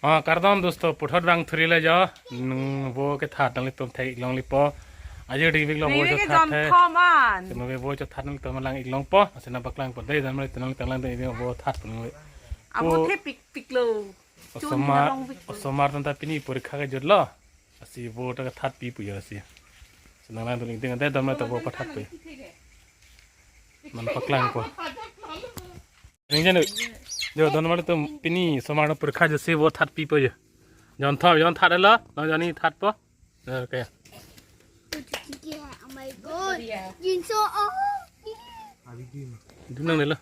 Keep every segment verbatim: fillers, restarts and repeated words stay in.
Ah, kardom dosto, puthot vang thuri le jo. Nung vo kethat nanglitum thek-ik longle po. Ajo ri vik long vo Ri vik chothat John the. Thoman. Sema ve vo chothat nanglitum lang-ik long po. Asena paklang po dei, dan mari tenang tenang dei vo that po nung ve. Abo Vo the pik pik lo. Chun Osomar, na long vik lo. Osomar tanta pini porikha kejut lo. Lasi vo ta kethat pi pu jo lasi. Senang lang tuling ting ante dan mari ta vo pathat pu. Man paklang po. Ning jen. Jo, dan mari tum pini osomar porikha jo si vo that pi po jo. Jon thom, jon that lo, nang jani that po. Okay. Oh my God. Jinso, oh. Dum nang lo.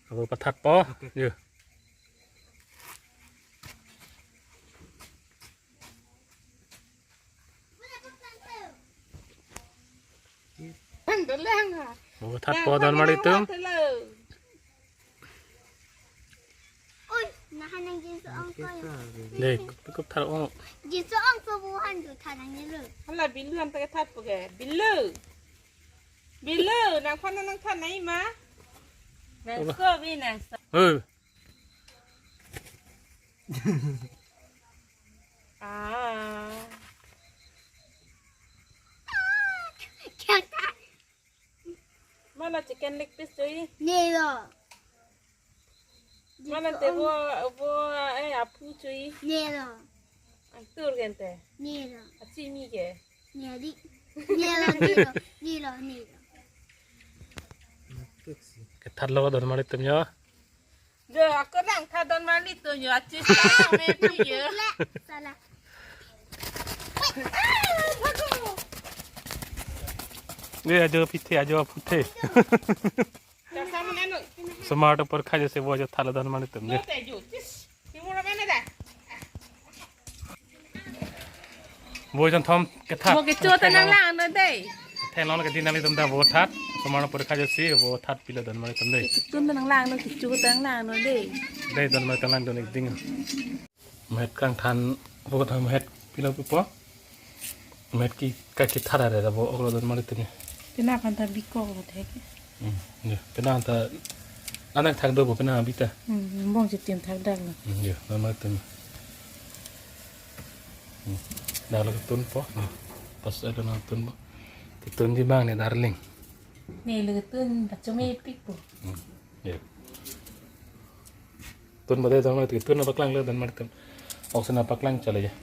Vo pathat po. Jo. Vo that po dan mari tum. Oi, nahan nang jinso ong ko. Dei, kup kup thar ong. Jinso ong so buhan do thanang ni lo. Hala Bilu anta kethat po ke. Bilu. Bilu, nangphan nangthan nai ma. Nang Oba. Ko bi nang sa. Hei. Ah. Kya tha? Mana chicken leg piece choi? Nelo. Mana te vo, vo, eh, aphu choi? Nelo. Ang tur gente? Nelo. Achi mi ke? Neli. Nelo, nelo, nelo, nelo. Kethat lo dan mari tum jo. Jo, ako nangthat dan mari tum jo. Achi sa me pu jo. Sala. Ye ajo pithe, ajo puthe. Osomar porikha jo si vo jo that lo dan mari tum jo. Vo jon thom kethat. Vo kecho ta nang lang no dei. Thenglong ke din nanglitum ta vo that. Osomar porikha jo si vo that pilo dan mari tum dei. Tun ta nang lang no, kecho ta nang lang no dei. Dei dan mari tum lang dun-ik ding. Met kangthan vo ta met pilo pu po. Met ke kaki thara re vo ok lo dan mari tum. Kena kan ta bikok lo thek. Hmm, ya, kena ta anak thak do bo kena bita. Hmm, bong si tim thak dak lo. Hmm, ya, dan mari tum. Hmm. Dak lo tun po. Hmm. Pas ada nang tun po. Tun di bang ni darling. Ni lo tun ta chumi pik po. Hmm. Ya. Tun ba dei dan mari tum, tun na paklang le dan mari tum. Ok sena paklang chale ya.